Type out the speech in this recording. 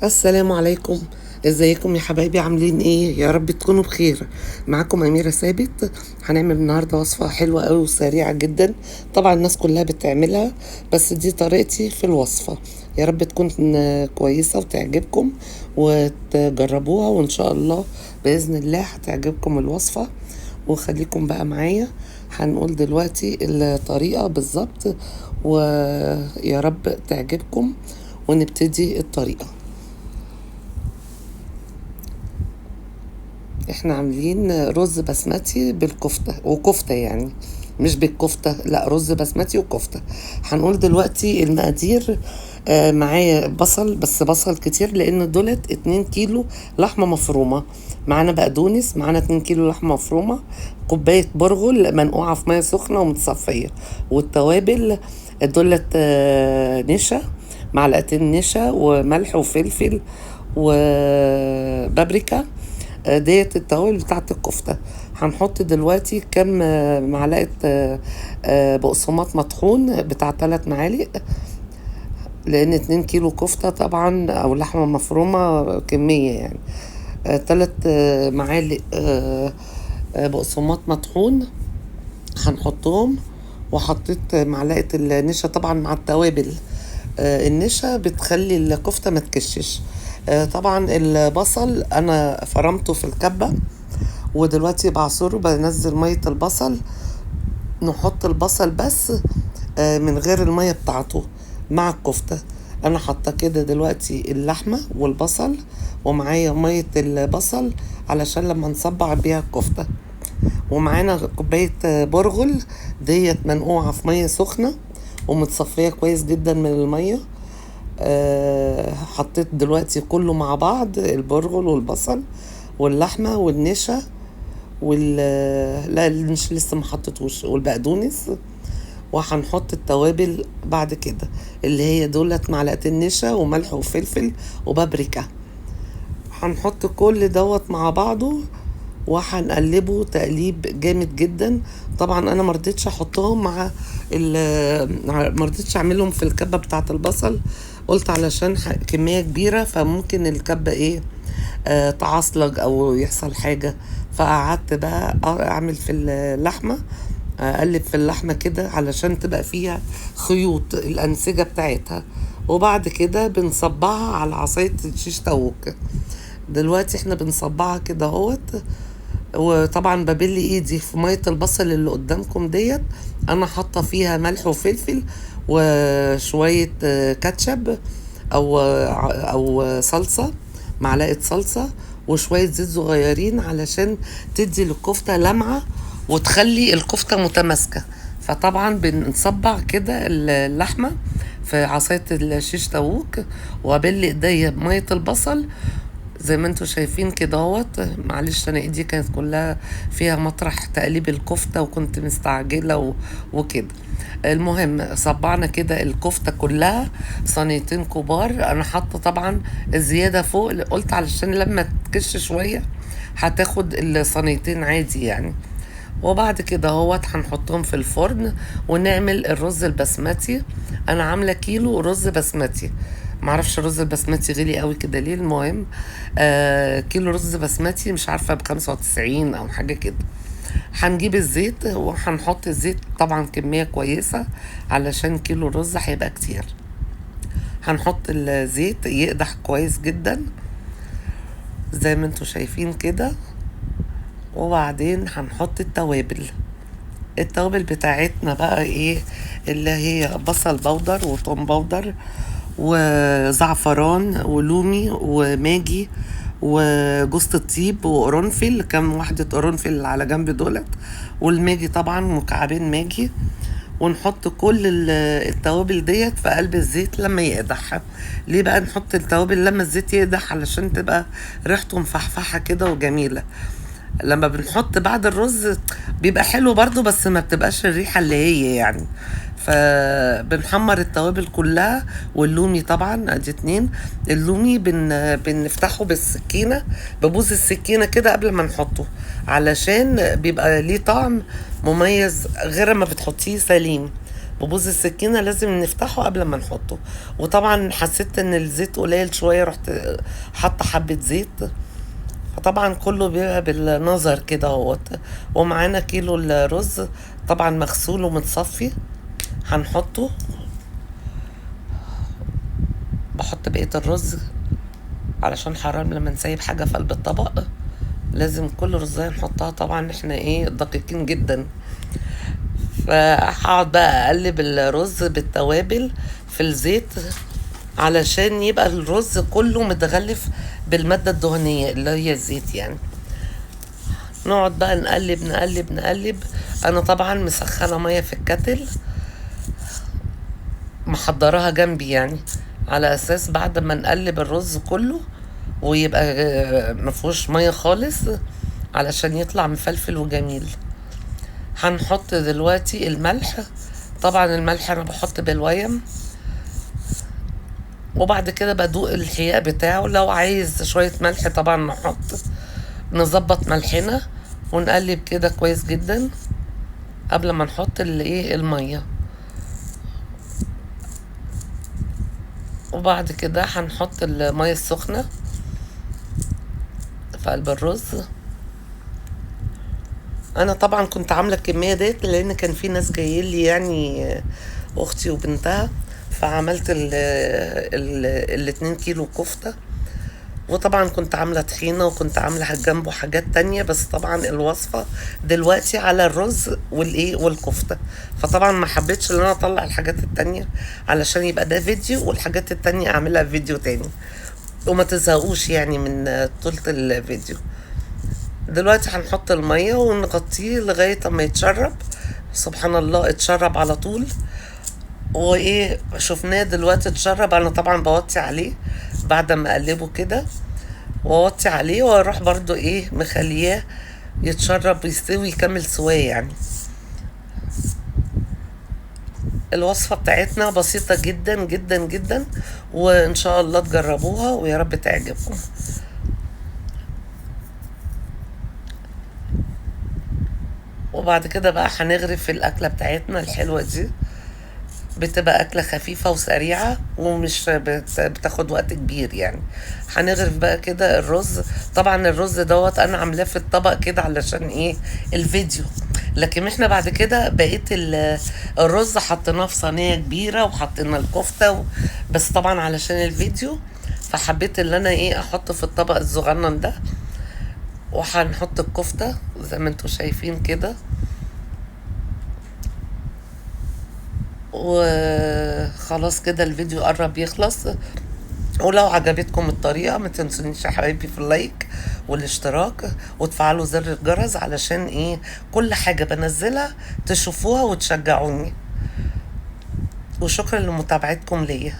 السلام عليكم، ازيكم يا حبايبي؟ عاملين ايه؟ يا رب تكونوا بخير. معاكم اميره ثابت. هنعمل النهارده وصفه حلوة قوي وسريعة جدا، طبعا الناس كلها بتعملها، بس دي طريقتي في الوصفة. يا رب تكون كويسة وتعجبكم وتجربوها، وان شاء الله باذن الله هتعجبكم الوصفة. وخليكم بقى معايا، هنقول دلوقتي الطريقة بالظبط، ويا رب تعجبكم. ونبتدي الطريقة. احنا عاملين رز بسمتي بالكفته وكفته، يعني مش بالكفته، لا رز بسمتي وكفته. هنقول دلوقتي المقادير. معايا بصل، بس بصل كتير لان دولت 2 كيلو لحمه مفرومه، معانا بقدونس، معانا 2 كيلو لحمه مفرومه، كوباية برغل منقوعه في مية سخنة ومتصفيه، والتوابل دولت نشا، معلقتين نشا وملح وفلفل وبابريكا، ديت التوابل بتاعت الكفتة. هنحط دلوقتي كام معلقه بقسماط مطحون بتاع 3 معالق، لان 2 كيلو كفته طبعا او لحمه مفرومه كمية يعني. 3 معالق بقسماط مطحون هنحطهم. وحطيت معلقه النشا طبعا مع التوابل. النشا بتخلي الكفتة ما تكشش. طبعا البصل انا فرمته في الكبه، ودلوقتي بعصره، بنزل مية البصل. نحط البصل بس من غير المية بتاعته مع الكفتة. انا حاطه كده دلوقتي اللحمة والبصل، ومعايا مية البصل علشان لما نصبع بيها الكفتة. ومعانا كوباية برغل ديت منقوعه في مية سخنة ومتصفيه كويس جدا من المية. حطيت دلوقتي كله مع بعض، البرغل والبصل واللحمة والنشا وال لا مش لسه ما حطيتوش، والبقدونس. وهنحط التوابل بعد كده اللي هي دولت معلقتين نشا وملح وفلفل وبابريكا. هنحط كل دوت مع بعضه وهنقلبه تقليب جامد جدا. طبعا انا مرضتش احطهم مع مرضتش اعملهم في الكبه بتاعه البصل، قلت علشان كمية كبيرة فممكن الكبه ايه تعصلج او يحصل حاجة. فقعدت بقى اعمل في اللحمة، اقلب في اللحمة كده علشان تبقى فيها خيوط الانسجة بتاعتها. وبعد كده بنصبعها على عصاية الشيش طاووق. دلوقتي احنا بنصبعها كده اهوت. وطبعا ببل ايدي في مية البصل اللي قدامكم ديت، انا حاطه فيها ملح وفلفل وشوية كاتشب او صلصه، معلقه صلصه وشوية زيت صغيرين علشان تدي للكفته لمعة وتخلي الكفتة متماسكة. فطبعا بنصبع كده اللحمة في عصاية الشيش طاووق، وابل ايديا بميه البصل زي ما انتوا شايفين كده اهوت. معلش انا ايدي كانت كلها فيها مطرح تقليب الكفتة وكنت مستعجلة وكده. المهم صبعنا كده الكفتة كلها صينيتين كبار. انا حاطه طبعا الزيادة فوق، قلت علشان لما تكش شوية هتاخد الصينيتين عادي يعني. وبعد كده اهوت هنحطهم في الفرن ونعمل الرز البسمتي. انا عامله كيلو رز بسمتي، معرفش الرز البسمتي غالي قوي كده ليه. المهم كيلو رز بسمتي مش عارفه ب95 او حاجة كده. هنجيب الزيت وهنحط الزيت طبعا كمية كويسة علشان كيلو رز هيبقى كتير. هنحط الزيت يقدح كويس جدا زي ما انتوا شايفين كده. وبعدين هنحط التوابل. التوابل بتاعتنا بقى ايه؟ اللي هي بصل بودر وثوم بودر وزعفران ولومي وماجي وجوزة الطيب وقرنفل، كام واحدة قرنفل على جنب دولت، والماجي طبعا مكعبين ماجي. ونحط كل التوابل ديت في قلب الزيت لما يقدح. ليه بقى نحط التوابل لما الزيت يقدح؟ علشان تبقى ريحته مفحفحة كده وجميلة. لما بنحط بعد الرز بيبقى حلو برضو، بس ما بتبقاش الريحة اللي هي يعني. فبنحمر التوابل كلها، واللومي طبعا ادي 2. اللومي بنفتحه بالسكينة، ببوز السكينة كده قبل ما نحطه علشان بيبقى ليه طعم مميز غير ما بتحطيه سليم. ببوز السكينة لازم نفتحه قبل ما نحطه. وطبعا حسيت ان الزيت قليل شوية، رحت حاطه حبه زيت. فطبعا كله بيبقى بالنظر كده اهوت. ومعانا كيلو الرز طبعا مغسول ومتصفي هنحطه. بحط بقية الرز علشان حرام لما نسيب حاجة في قلب الطبق، لازم كل رزايه نحطها. طبعا احنا ايه دقيقين جدا. فهقعد بقى اقلب الرز بالتوابل في الزيت علشان يبقى الرز كله متغلف بالمادة الدهنية اللي هي الزيت يعني. نقعد بقى نقلب نقلب نقلب. انا طبعا مسخنة مية في الكتل، محضراها جنبي يعني، على اساس بعد ما نقلب الرز كله ويبقى مفيهوش مية خالص علشان يطلع مفلفل وجميل. هنحط دلوقتي الملح. طبعا الملح انا بحط بالويم، وبعد كده بدوق الحياء بتاعه. لو عايز شوية ملح طبعا نحط، نظبط ملحنا ونقلب كده كويس جدا قبل ما نحط الايه المية. وبعد كده هنحط المية السخنة في قلب الرز. انا طبعا كنت عاملة الكمية ديت لان كان في ناس جايين لي يعني، اختي وبنتها، فعملت ال2 كيلو كفتة. وطبعا كنت عاملة طحينة وكنت عاملة جنبه حاجات تانية، بس طبعا الوصفة دلوقتي على الرز والايه والكفتة. فطبعا ما حبيتش ان انا اطلع الحاجات التانية علشان يبقى ده فيديو والحاجات التانية اعملها فيديو تاني، وما تزهقوش يعني من طولة الفيديو. دلوقتي هنحط المية ونغطيه لغاية اما يتشرب. سبحان الله اتشرب على طول، وايه شفناه دلوقتي اتشرب. انا طبعا بوطي عليه بعد ما اقلبه كده، واوطي عليه واروح برضو ايه مخلياه يتشرب ويستوي يكمل سواه يعني. الوصفة بتاعتنا بسيطة جدا جدا جدا، وان شاء الله تجربوها ويا رب تعجبكم. وبعد كده بقى هنغرف الاكلة بتاعتنا الحلوة دي. بتبقى أكلة خفيفة وسريعة ومش بتاخد وقت كبير يعني. هنغرف بقى كده الرز. طبعا الرز دوت أنا عاملاه في الطبق كده علشان إيه الفيديو، لكن احنا بعد كده بقيت الرز حطيناه في صينية كبيرة وحطينا الكفتة بس طبعا علشان الفيديو فحبيت ان انا ايه احطه في الطبق الصغنن ده. وهنحط الكفتة زي ما انتوا شايفين كده، وخلاص كده الفيديو قرب يخلص. ولو عجبتكم الطريقة ما تنسونيش يا حبايبي في اللايك والاشتراك، وتفعلوا زر الجرس علشان ايه كل حاجة بنزلها تشوفوها وتشجعوني. وشكرا لمتابعتكم ليا.